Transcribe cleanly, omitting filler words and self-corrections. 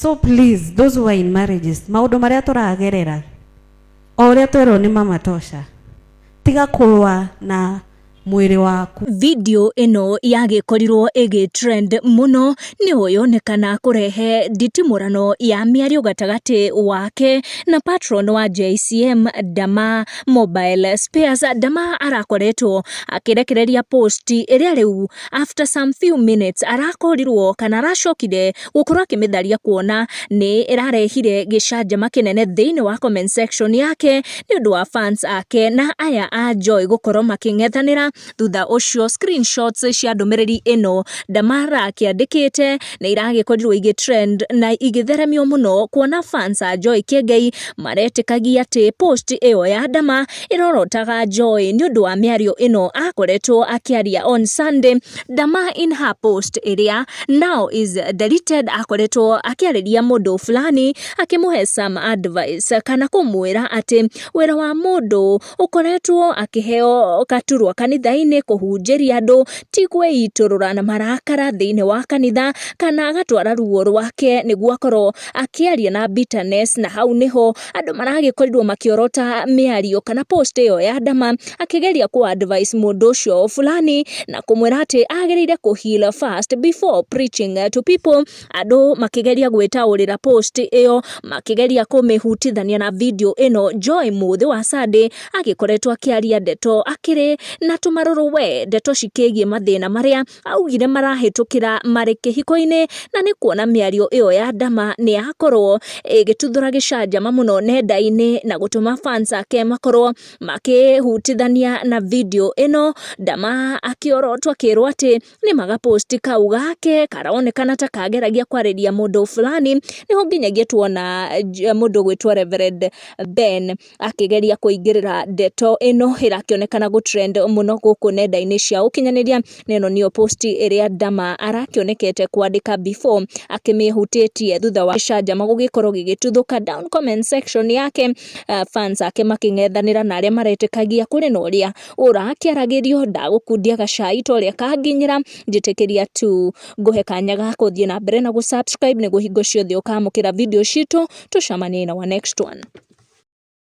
So please, those who are in marriages, maũndũ marĩa tũragerera, o ũrĩa twerwo nĩ mama tosha, tiga kũrũa na mwĩrĩ waku. Video ĩno yagĩkorirwo ĩgĩ trend mũno nĩyo yonekana kũrehe nditimũrano ya mĩario gatagatĩ wake na patron wa JCM Dama Mobile Spares. Dama arakoretwo akĩrekereria post ĩrĩa rĩu after some few minutes arakorirwo kana aracokire gũkorwo akĩmĩtharia kuona nĩ ĩrarehire gĩcanjama kĩnene thĩinĩ wa comment section yake nĩ ũndũ wa fans ake na aya a Joy gũkorwo makĩng'ethanĩra. Thutha ũcio screenshots cia ndũmĩrĩri ĩno Damara akĩandĩkĩte nĩ iragĩkorirwo igĩ trend na igĩtheremio mũno kuona fans a Joy Kĩengei maretĩkagia atĩ post ĩyo ya Dama ĩrorotaga Joy nĩ ũndũ wa mĩario ĩno akoretwo akĩaria on Sunday. Dama in her post ĩrĩa now is deleted akoretwo akĩarĩria mũndũ fulani akĩmũhe some advice kana kũmwĩra atĩ wĩra wa mũndũ ũkoretwo akĩheo gaturwa kanitha-inĩ kũhunjĩria andũ ti kwĩitũrũra na marakara thĩinĩ wa kanitha kana agatwara ruo rwake nĩguo akorwo akĩaria na bitterness, na hau nĩho andũ maragĩkorirwo makĩorota mĩario kana post ĩyo ya Dama akĩgeria kũ advice mũndũ ũcio fulani na kũmwĩra atĩ agĩrĩire kũ heal first before preaching to people. Andũ makĩgeria gwĩtaũrĩra post ĩyo makĩgeria kũmĩhutithania na video ĩno Joy Mũthĩ wa Sunday agĩkoretwo akĩaria ndeto akĩrĩ na tũmarũrũ we ndeto cikĩgiĩ mathĩna marĩa augire marahĩtũkĩra marĩ kĩhiko-inĩ, na nĩ kuona mĩario ĩyo ya Dama nĩ yakorwo ĩgĩtuthũra gĩcanjama mũno nenda-inĩ na gũtũma fans ake makorwo makĩhutithania na video ĩno. Dama akĩorotwo akĩrwo atĩ nĩ magaposti kau gake karonekana ta kageragia kwarĩria mũndũ fulani, nĩho nginyagia tuona mũndũ ũgwĩtwo Reverend Ben akĩgeria kũingĩrĩra ndeto ĩno ĩrakĩonekana gũ trend mũno gũkũ nenda-inĩ cia ũkinyanĩria. Na ĩno nĩyo post ĩrĩa Dama arakĩonekete kwandĩka before akĩmĩhutĩtie thutha wa gĩcanjama gũgĩkorwo gĩgĩtuthũka down comment section yake, fans ake makĩng'ethanĩra na arĩa maretĩkagia kũrĩ na ũrĩa ũrakĩaragĩrio. Ndagũkundia gacai ta ũrĩa kanginyĩra, njĩtĩkĩria tu ngũhe kanya ga gũthiĩ na mbere na gũ subscribe nĩguo hingo ciothe ũkamũkĩra video citũ. Tũcemanie na wa next one.